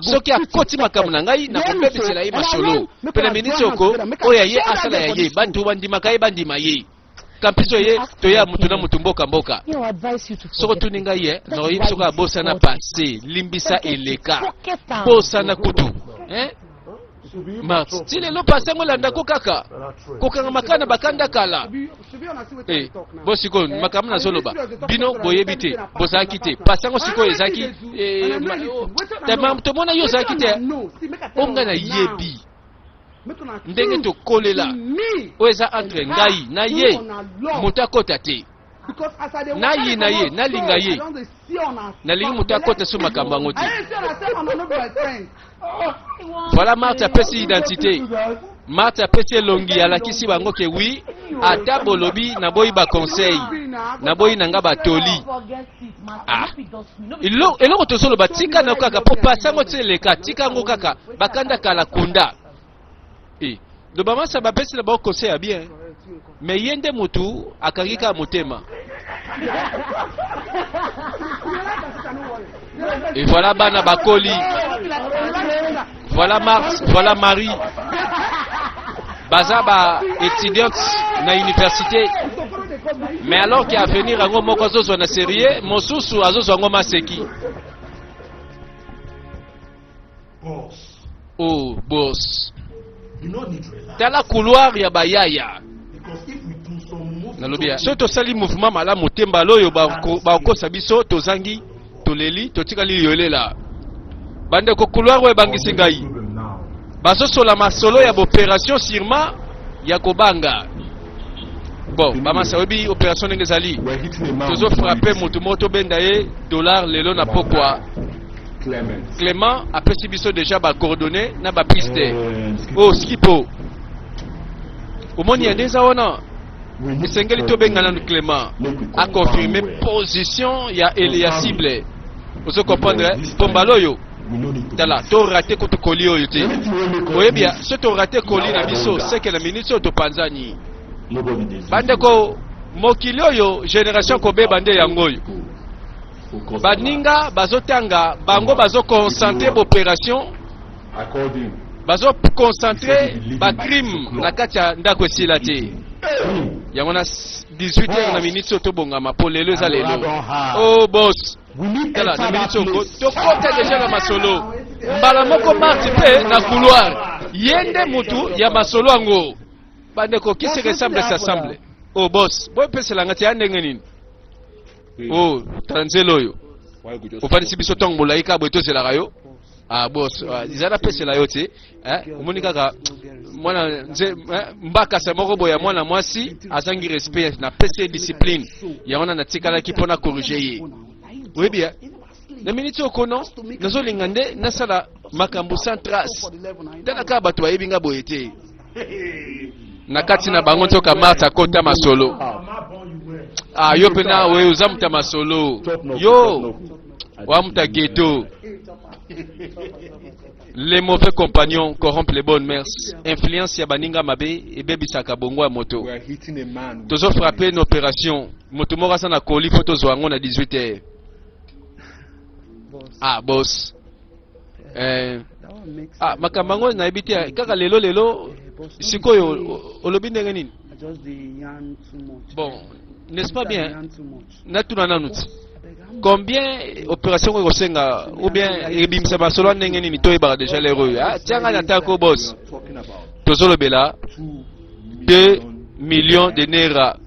Soki akoti makambo na ngai nakobebisela ye masolo. Mpe na miniti oko oyo ye asala ya ye bato bandimaka ye bandima ye. Campus oyo ye toya mutu na mutu mboka mboka. Soko tuni ngai ye nakoyebi soki abosana passé limbisa eleka bosana kutu. Hein? Marthe, ti lelo passé yango elandako kaka kokanga makala na bakanda kala. Bo sikoyo makambo nazoloba bino boyebi te bozalaki te passé yango sikoyo ezalaki tomona yo ozalaki te o ngai nayebi ndenge tokolela oyo eza entre ngai na ye moto akota te. Nayina ye, nalinga ye, nalingi moto akota so makambo yango te. Voilà, Marthe apesi identité, Marthe apesi elongi, alakisi bango ke oui, ata bolobi naboyi baconseil, naboyi na nga batoli. Ah. Eloko tozoloba, tika na kaka mpo pasango ti eleka, tika yango kaka bakanda kala kunda. E do bamasa bapesi na bango conseil ya bien, mais ye nde motu akangi kaka motema. Et voilà bana bakoli, voilà Mars, voilà Marie, baza ba étudiante na université. Mais alors ke avenir yango moko azozwa na sérieux, mosusu azozwa yango maseki. Boss, Oh boss, you no need relax. Tala couloir ya bayaya. Because if we do some move, Nalobi ya soki tosali mouvement malamu te, mbala oyo bakosa biso, tozangi, toleli, totikali yolela. Bandeko, couloir oyo ebangisi ngai. problem now. Bazosola masolo ya baopération, sûrement ya kobanga. Bon, bamasa, oyebi opération ndenge ezali. We're hitting a man. Tozofrappe motu moko, tobenda ye dollar lelo na pokwa. Clement. Clément apesi biso déjà bacoordonnées na bapiste. Skip. Oh Skipo, omoni ya nde eza wana. We need Esengeli to tobenga nanu Clément, aconfirme position ya ele ya cible. Ozo comprendre mpo mbala oyo, We no need to. tala, torate kutu koli oyo te. Anything wey make us Oyebi ya miss, so torate koli na biso, seke na minute oyo topanzani. Nobody dey see. Bandeko, mokili oyo génération kobeba nde yango oyo. Focus. Baninga bazotanga, bango bazoconcentre baopération, I called him. bazoconcentre bacrime na kati ya ndako esila te. Yango na 18 heures na minute oyo tobongama mpo lelo eza lelo. Oh boss, We need tala, na enter minute that oyo place. tokota deja na masolo mbala moko. Marti mpe na couloir, ye nde mutu ya masolo yango. Bandeko, qui se ressemble s'assemble. Oh boss, boyepeselanga ti ya ndenge nini? Oh, tala nzela oyo. Why we just Ofandisi biso ntango molai kaka boye, tozelaka yo. Ah boss, ah, eza napesela yo te. Eh, omoni kaka mwana nze, eh, mbakasa moko boye ya mwana mwasi azangi respect, napesi ye discipline yango wana, natikalaki mpo na corriger ye. Oyebi ya na miniti oyo kono nazolinga nde nasala makambo sans trace. Tala kaka, bato bayebi nga boye te na kati na bango. Nzoka Marthe akota masolo. Ah, yo mpena oyo oza moto ya masolo, yo wa moto ya ghetto. Les mauvais compagnons corrompent les bonnes mœurs. Influence ya baninga mabe ebebisaka bongo ya moto. We are hitting a man. With Tozofrappe na opération, moto moko aza na koli, mpo tozwa yango na 18 heures. Ah boss, eh, ah, makambo yango nayebi te kaka lelo lelo sikoyo olobi ndenge nini? Bon, n'est-ce pas bien? Natuna nanu ti combien opération oyo ekosenga ou bien ebimisa masolo ya ndenge nini, toyebaka déjà lere oyo. Ah, tianga na tako boss. We are talking about Tozolobela 2 millions de naira,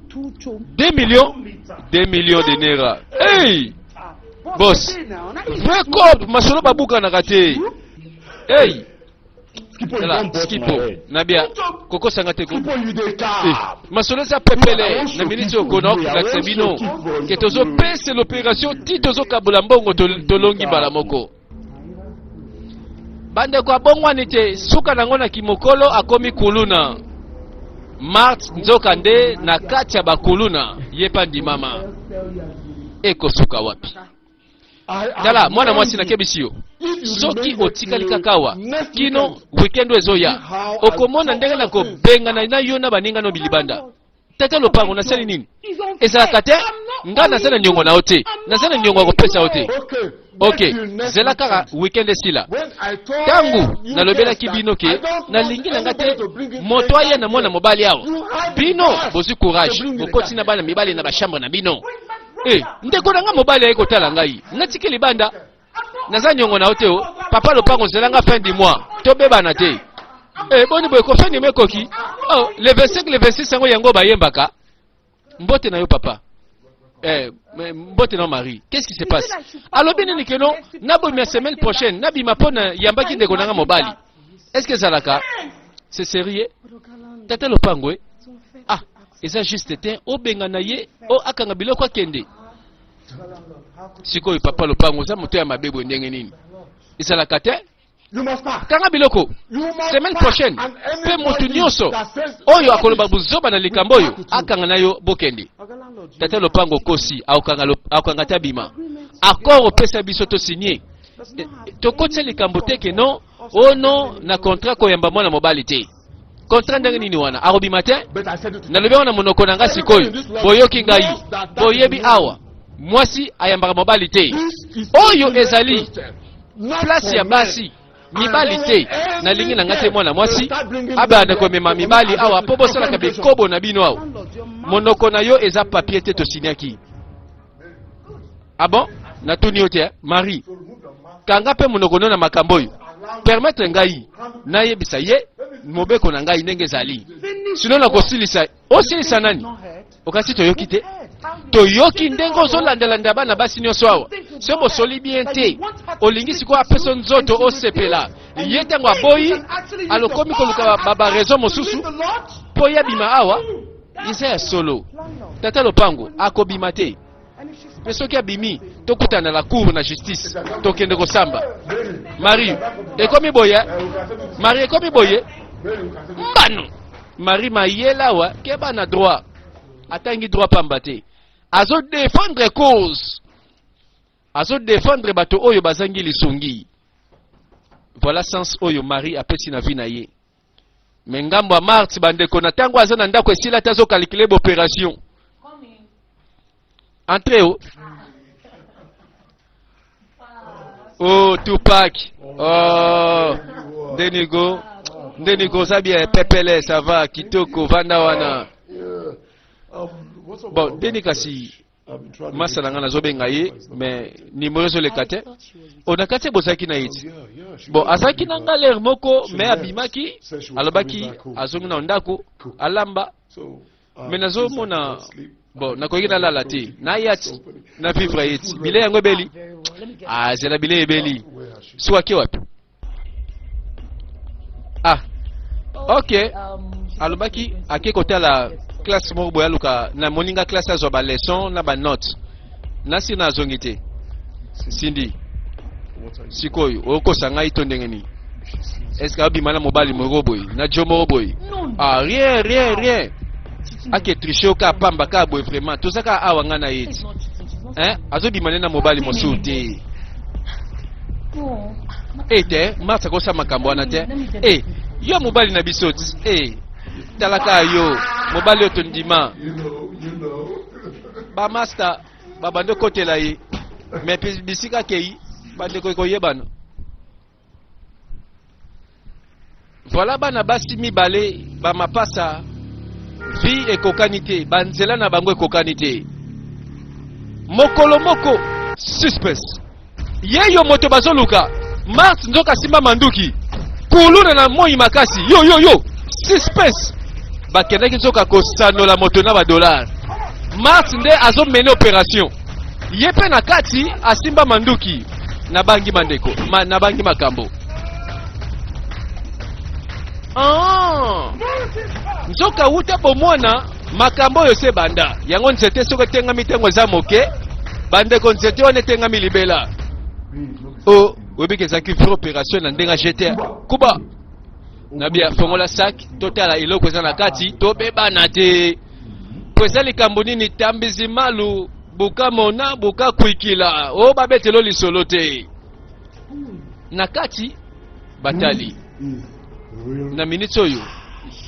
2 millions, 2 millions de naira. Hey boss, vrai cop, masolo babukanaka te. Hey. Skipo, you Tala don burst my Skipo head. nabia kokosanga te ko. Skipo, you dey Eh, cap. masolo eza pepele. Na miniti oyo kona okolakisa bino ke tozopesa l'opération ti tozokabola mbongo, tolongi mbala moko. Bandeko, abongwani te, suka nango na kimokolo akomi kuluna. Mart nzoka nde na kati ya bakuluna ye mpa ndimama. Ekosuka wapi? Tala mwana mwasi, nakebisi yo, soki otikali kaka awa kino weekend oyo ezoya, okomona ndenge na kobengana na yo na baninga no bilibanda. Tata lopango, nasali nini? Ezalaka te, nga naza na niongo na yo te, naza na niongo ya kopesa yo te. Ok, zela kaka weekend esila. Ntango nalobelaki bino ke nalingi na nga te moto aya na mwana mobali awa, bino bozwi courage, bokoti na bana mibali na bachambre na bino. E ndeko na nga mobali aye kotala ngai, natiki libanda. Naza niongo na yo te. O papa lopango, zela nga fin du mois, tobebana te. E boni boye ko, fin du mois ekoki. Oh, le 25, le 26 yango yango bayembaka. Mbote na yo papa. Eh, mais mbote na yo Marie. Qu'est-ce qui se passe? Alobi nini ke non, nabima semaine prochaine, nabima mpo na yambaki ndeko na nga mobali. Est ce que ezalaka, c'est sérieux? Tata lopango, e ah. Eza juste te obengana ye o akanga biloko akende. Sikoyo papa lopango oza moto ya mabe boye ndenge nini? Ezalaka te. Kanga biloko semaine prochaine mpe moto nyonso oyo akoloba buzoba na likambo oyo akanga na yo bokende. Tata lopango okosi, akokanga te abima. Accord opesa biso to signer. Eh, tokotisa likambo te ke non oh non na contrat koyamba mwana mobali te. Contrat ndenge nini wana? Akobima te? Nalobi yango na monoko na ngai sikoyo. Boyoki ngai. Boyebi awa mwasi ayambaka mobali te. Oyo ezali place ya basi mibali te. Nalingi na ngai te mwana mwasi abanda komema mibali awa mpo bosalaka bikobo na bino awa. Monoko na yo eza papier te tosiniaki. Ah bon? Natuni yo te, eh? Marie. Kanga mpe monoko no na makambo oyo. Permettre ngai nayebisa ye mobeko na ngai ndenge ezali. Sinon nakosilisa. Osilisa nani? Okasi toyoki te. Toyoki ndenge ozolandalanda bana basi nyonso awa. Soki bosoli bien te, olingi sikoyo apesa nzoto osepela. Ye ntango aboyi, alokomi koluka ba, ba raison mosusu mpo ye abima awa. Eza ya solo. Tata lopango akobima te. Mpe soki abimi, tokutana na la cour na justice, tokende kosamba. Marie, ekomi boye? Marie, ekomi boye? Mbano. Marie mayela awa, keba na droit. Atangi droit pamba te. Azo défendre cause. Azo défendre bato oyo bazangi lisungi. Voilà sens oyo Marie apesi na vie na ye. Me ngambo ya Marthe bandeko na tango aza na ndako esila te azo calculer b'operation. Entrez oh. Oh Tupac. Oh Ndenigo. Ndenigo oza bien pepele ça va kitoko vanda wana. Bon Ndeni kasi masa na ngai nazobenga ye mais nimero ezoleka te o na kati bozalaki na ye ti bon azalaki na ngai lere moko mais abimaki alobaki azongi na ndako alamba mais nazomona bon nakoki nalala te naya ti na vivre ye ti bilei yango ebeli azela ah, bilei ebeli soki ake wapi ah ok alobaki ake kotala classe moko boye aluka na moninga classe azwa ba leçon na ba note nasi na azongi te Cindy sikoyo okosa ngai to ndenge nini est-ce que abima na mobali moko boye na jo moko boye ah rien rien rien ake triche oka pamba ka boye vraiment toza kaka awa ngai na ye ti hein azobima nde na mobali mosusu te e te marthe akosala makambo wana te e yo mobali na biso ti e talaka yo mobali oyo tondima bamasta babandi okotela ye me bisika akei bandeko ekoyebana Voilà bana basi mibale ba mapasa vie ekokani te, ba nzela na bango ekokani te. Mokolo moko suspense. Yeyo moto bazoluka Mars nzoka asimba manduki kuluna na moi makasi yo yo yo suspense bakendaki nzoka kosanola moto na ba dollars Mars nde azomene operation ye mpe na kati asimba manduki nabangi bandeko ma, nabangi makambo ah! nzoka wuta bomwana makambo oyo se banda yango nzete soki etengami ntango eza moke bandeko nzete wana etengami libela o oh, oyebi ezalaki vraie opération na ndenge jete kuba na bia fongola sac totala eloko eza na kati tobebana te po eza likambo nini tambizi malu buka mona buka kuikila o babetelo lisolo te na kati batali na minute oyo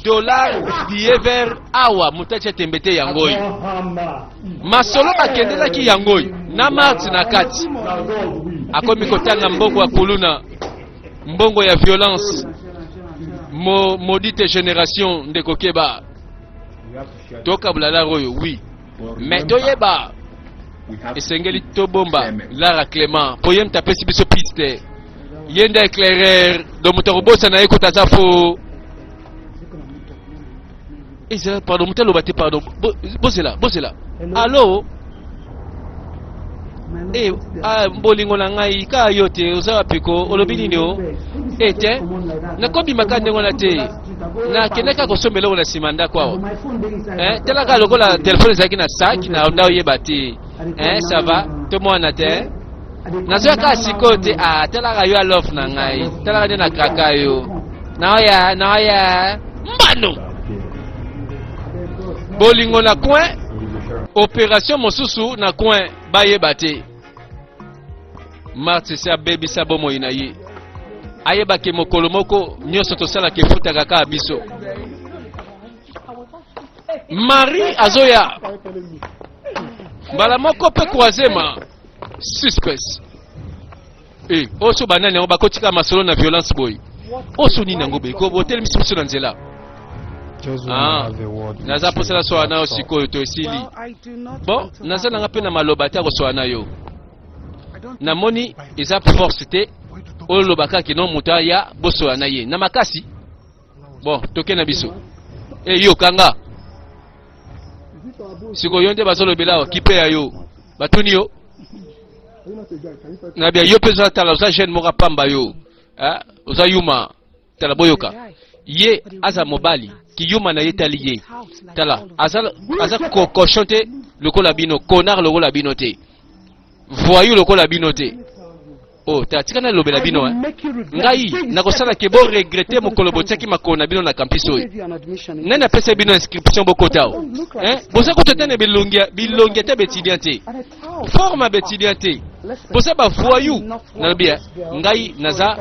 dollar billet vert awa moto atya tembe te yango oyo masolo bakendelaki yango oyo na marte na kati akomi kotanga mbongo ya kuluna mbongo ya violence Mo, maudite génération ndeko keba tokabula lar oyo oui mais toyeba esengeli tobomba lara clément mpo ye moto apesi biso piste ye nde éclaireur donc moto akobosana ye kuta aza fo ezela pardon moto aloba te pardon bozela bozela allo e ah, bolingo na ngai kaka yo te oza wapi ko olobi nini o e te nakobima kaka ndenge wana te. Nakendaki kosomba eloko na nsima ndako awa. Eh, tala kaka lokola telefone ezalaki na sac na nda oyeba te. Eh, ça va? Tomwana te. Nazoya kaka sikoyo te. Ah, talaka yo alof na ngai. Talaka nde na kaka yo. Naoya, naoya. Mbano! Bolingo na coin, operation mosusu na coin bayeba te. Marthe se abebisa bomoi na ye. Ayeba ke mokolo moko nyonso tosalaka efutaka kaka biso. Marie azoya mbala moko mpe croisema suspense. Eh, oso banani yango bakotika masolo na violence boye. Oso nini yango boye? Ko botelemisi biso na nzela. Ah, naza mposa nasola na yo sikoyo to esili. Bon, naza nanga mpe na maloba te ya kosola na yo. Namoni eza force te oloba kaka kino moto aya bosola na ye na makasi. Bon, toke na biso. E yo kanga. Sikoyo yo nde bazolobela awa kipe ya yo. Batuni yo. Na bia yo mpe oza tala oza jeune moko pamba yo. Ah, oza yuma. Tala boyoka. Ye aza mobali kiyuma na ye tali ye. Tala aza aza cochon te lokola bino, connard lokola bino te. Voyou lokola bino te. Oh, ta tika nalobela bino eh. Ngai nakosala ke bo regretter mokolo botiaki makolo na bino na campus oyo. Nani apesa bino inscription bokota o? Eh? Boza kutu ata na bilongi bilongi ata ba te. Forme ya ba te. Boza ba voyou. Nalobi eh, ngai naza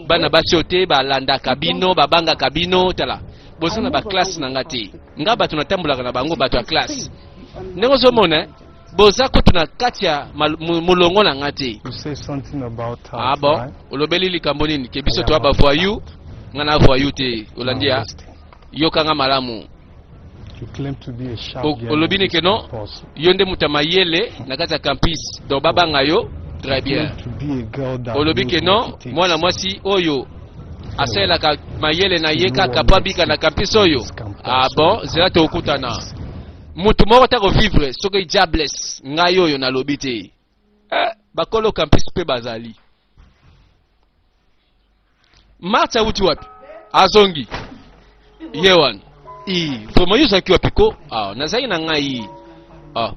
bana basi oyo te balandaka bino, babangaka bino, tala. Boza na ba classe na nga te. Nga bato natambolaka na bango bato ya classe. Ndenge ozomona eh, boza kutu na kati ya molongo na nga te. Ah bon, olobeli likambo nini ke biso toya ba voyou? Nga na voyou te, olandi ya yokanga malamu. Olobi ni ke non, yo nde moto ya mayele na kati ya campus, donc babanga yo. Très bien. Olobi ke non, mwana mwasi oyo asalelaka mayele na ye kaka po abika na campus oyo. Ah bon, zela tokutana. Mutu moko ta ko vivre soki diables ngai oyo nalobi te. Eh, bakolo campus pe bazali. Marthe awuti wapi? Azongi. Ye wana. I, vraiment yo ozalaki wapi ko? Ah, nazalaki na ngai. Ah.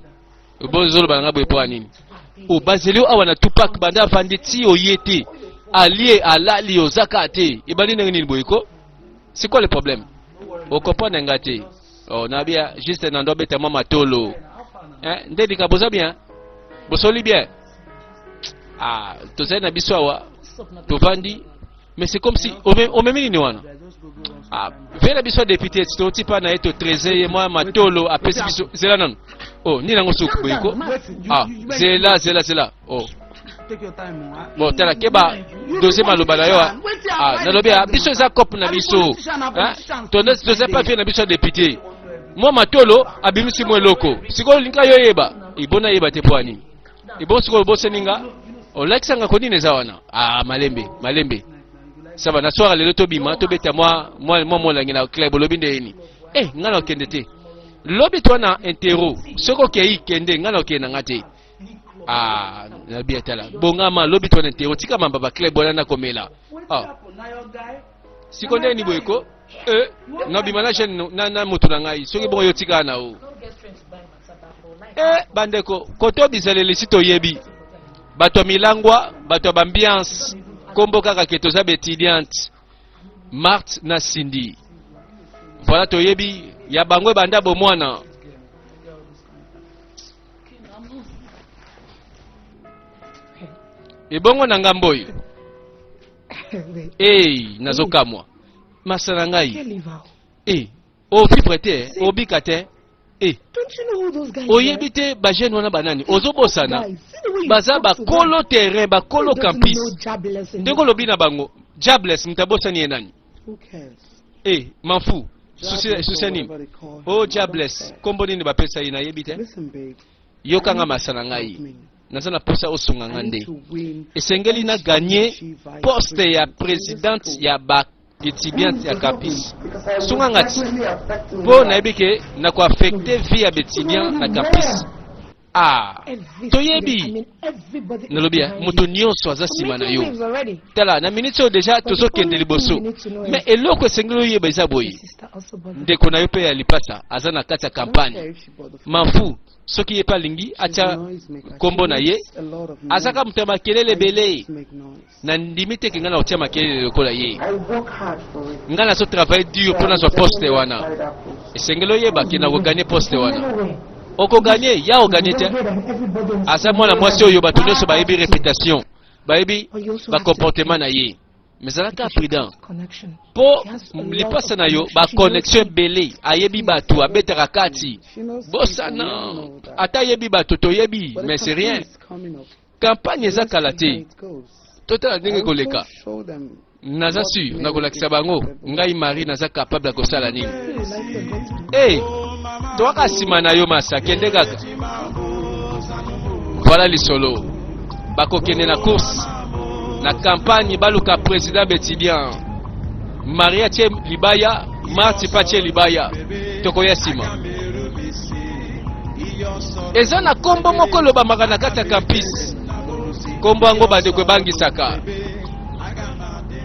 Bozoloba na ngai boye mpo ya nini? O bazeli yo awa na Tupac banda avandi ti oye te. Alie alali ozaka te. Ebandi ndenge nini boye ko? C'est quoi le problème? O comprendre nga te. Oh, na bien juste na ndo beta mwa matolo. Eh, nde likambo boza bien? Bosoli bien? Ah, tozali na biso awa tovandi mais c'est comme si omemi nini wana? Ah, vela biso ya député toti pa na ye to trésor ye mwa matolo apesi biso zela nanu. Oh, nini yango soki boye ko? Ah, zela zela zela. Oh. Bon, tala keba deuxième maloba na yo. Ah, nalobi ah, biso eza cope na biso. Hein? Toza pas vie na biso ya député. Mwa matolo abimisi mwa eloko. Sikoyo olinga yo yeba. Ibona yeba te po nini? Ibon sikoyo obosani nga? Olakisa nga ko nini eza wana? Ah, malembe, malembe. Saba na soir lelo tobima tobeta mwa mwa mwa molangi na club olobi nde nini? Eh, nga na okende te. Lobi toi na interro. Soki okei kende nga na okende na nga te. Ah, nabi atala. Bongama lobi toi na interro tika mamba ba club wana na komela. Ah. Siko nde ni boye ko? Eh, nabima na jeune na, na moto na ngai. Soki bongo yo tika na o. Eh, bandeko, koto bizaleli si toyebi. Bato ya milangwa, bato ya bambiance, kombo kaka ke toza ba étudiante. Marthe na Cindy. Voilà toyebi ya bango ebanda bomwana. Ebongo na ngambo oyo. Hey, nazokamwa. Masa na ngai. Eh, o vivre te, obika te. Eh, oyebi te ba jeune wana banani ozobosana baza bakolo terrain bakolo campus ndenge olobi na bango diables moto abosani ye nani eh manfu susi ya nini o diables nkombo nini bapesa ye nayebi te yokanga masa na ngai naza na posa osunga nga nde esengeli na gagner poste ya presidente ya ba étudiante ya campus sunga nga ti mpo nayebi ke nakoaffecte vie ya baétudiant na campus. Ah, toyebi nalobi moto nyonso aza nsima na yo. Tala, na miniti oyo deja tozokende liboso, me eloko esengeli oyeba eza boye: ndeko na yo mpe ya lipasa aza na kati ya kampagne. Mafu soki ye mpe alingi atya nkombo na ye, azaka moto ya makelele ebele. Nandimi te ke ngai nakotia makelele lokola ye. Ngai nazo travaille dur mpo nazwa poste wana. Esengeli oyeba ke nakoganye poste wana. Okoganye ya oganye te. Aza mwana mwasi oyo bato nyonso bayebi reputation, bayebi bacomportement na ye. Mais zalaka prudent mpo lipasa na yo baconnexion ebele, ayebi bato, abetaka kati. Bosana ata ayebi bato, toyebi, mais c'est rien. Campagne eza kala te, totala ndenge koleka. Naza sur nakolakisa bango ngai Marie naza capable ya kosala nini. Hey, toaka nsima na yo masa, kende kaka. Voilà lisolo. Bakokende na course na campagne, baluka président Betibien. Marie atie libaya, Marti mpe atie libaya, tokoya nsima. Eza na nkombo moko elobamaka na kati ya campus, nkombo yango bandeko ebangisaka.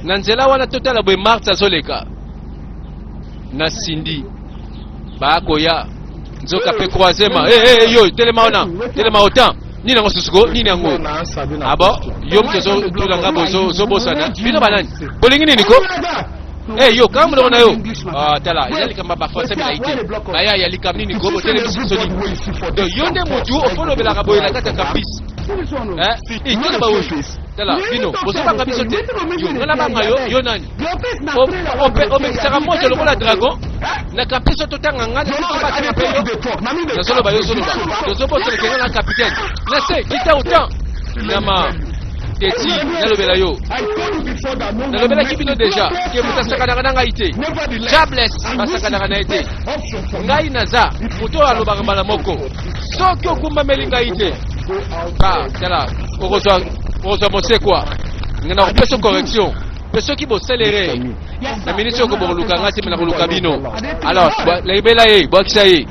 Na nzela wana totala boye, Marte azoleka na Cindy, baakoya nzoka mpe croisema. Hey, hey, yo telema wana, telema autant nini yango susuko nini yango abo yo moto ozotuna nga boye, ozobosana bino banani bolingi nini ko? Hey, yo kanga monoko na yo. Ah, tala, eza likambo ya bafrançais milai te. Baya ya likambo nini ko botelemisi biso nini? Donc yo nde motu ofolobelaka boye na kati ya campus? Tala baoyo, tala bino bozobanga biso te. Yo nga nabanga yo? Yo nani omekisaka moto lokola dragon na campus oyo? Totanga nga batanga mpe yo nazoloba, yo ozoloba, tozobosoleke nga na capitaine na se kita autant nyama teti. Nalobela yo, nalobelaki bino deja ke moto asakanaka na ngai te. Jables basakanaka na ye te. Ngai naza moto oyo alobaka mbala moko. Soki okumbameli ngai te, ba tala, okozwa mosekwa. Ngai nakopesa correction mpe soki boselere na miniti oyo bokoluka ngai te, me nakoluka bino. Alors libela ye, bwakisa ye.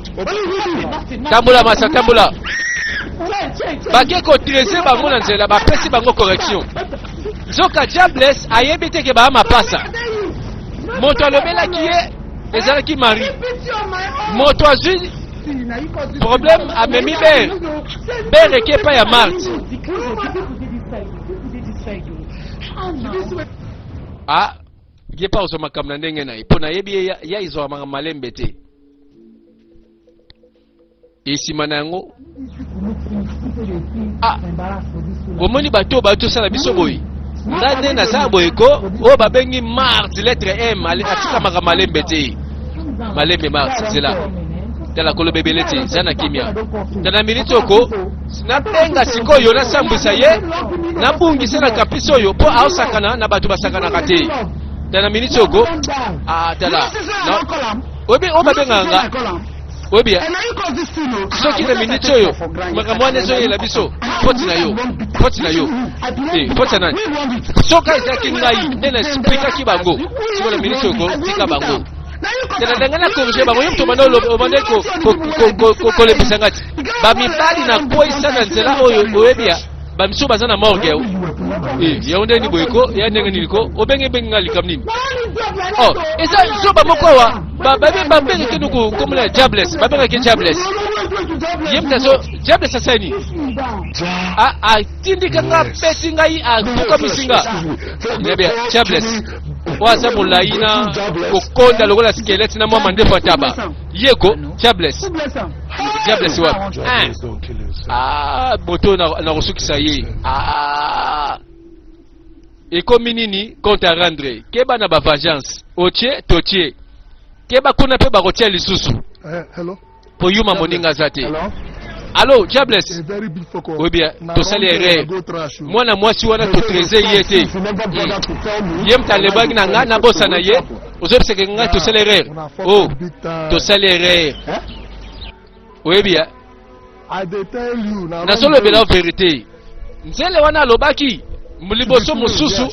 Tambola masa, tambola. Bake kotrese bango na nzela, bapesi bango correction. Nzoka Diables ayebi te ke baa mapasa. Moto alobelaki ye ezalaki Marie. Moto azwi problème, amemi bere bere eke epai ya Marte. Ah, ye mpe azwa makambo na ndenge na ye, mpo nayebi ye ya ezwaka makambo malembe te. Esima na yango, ah, bomoni bato oyo bauti osala biso boye. Nga nde naza boye ko oyo babengi Marte, lettre M, atikamaka malembe te. Malembe Marte, nzela. Tala, koloba ebele te, eza na kimia. Tala, miniti oko nabenga sikoyo, nasambwisa ye, nabungisa na campus oyo, mpo aosakana na bato basakanaka te. Tala, miniti oko, ah, tala, oyebi oyo babengaka nga, oyebi ya soki na miniti oyo makambo wana ezoyela biso, foti na yo, foti na yo te, foti ya nani? Soki ezalaki ngai nde na explikaki bango sikoyo, na miniti oyo tika bango tena ndenge na corrige bango. Yo moto obanda kolembisa nga ti bamibali na kweyisa na nzela oyo. Oyebi ya bamisu baza na morgue yango ndenge nini boye ko ya ndenge nini ko obenge bengi nga likambo nini? Oh, eza zoba moko awa babengaki nuku komona ya Diables, babengaki Diables. Ye moto azo Diables asali nini? Atindika nga, abeti ngai, abukamisi nga. Yebi ya Diables oyo aza molai na kokonda lokola squelette na mwa mandefu ya taba ye ko Diables. Diables wapi? Ah, moto na kosukisa ye. Ah, ekomi nini? Compte à rendre. Keba na bavengeance otie totie, keba kuna mpe bakotia lisusu. Hello? Po yuma moninga aza te. Allo Diables, oyebi tosali erreur. Mwana mwasi wana totreze ye te. Ye moto alebaki na ngai, nabosana ye. Ozobisaka ngai tosali erreur. Oh, tosali erreur, oyebi ya nazolobela vérité. Nzele wana alobaki liboso mosusu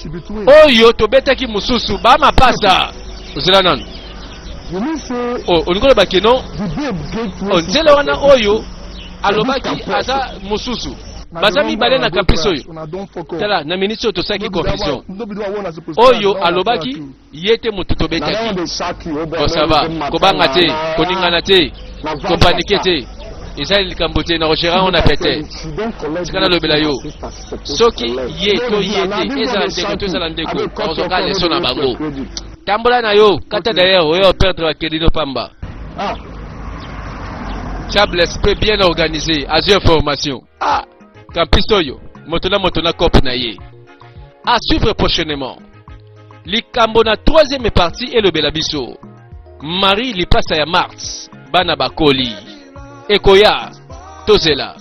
oyo tobetaki mosusu bamapasa. Ozela nanu, olingi oloba keno nzele wana oyo. Alobaki aza mosusu. Baza mibale na campus oyo. Tala, na minute oyo tosalaki confusion. Oyo alobaki ye te moto tobetaki. Bon, ça va. Kobanga te, koningana te, kopanike te. Eza likambo te, na kogérer yango na pete. Tika nalobela yo. Soki ye to ye te, ezala ndeko to ezala ndeko, nakozwaka leçon na bango. Tambola na yo, kata d'ailleurs, oyo perdre bakeli no pamba. Chab l'esprit bien organisé, azwi information. Ah, campus oyo, moto na moto na cope na ye. À suivre prochainement. Likambo na troisième partie elobela biso. Marie lipasa ya Mars, bana bakoli. Ekoya, tozela.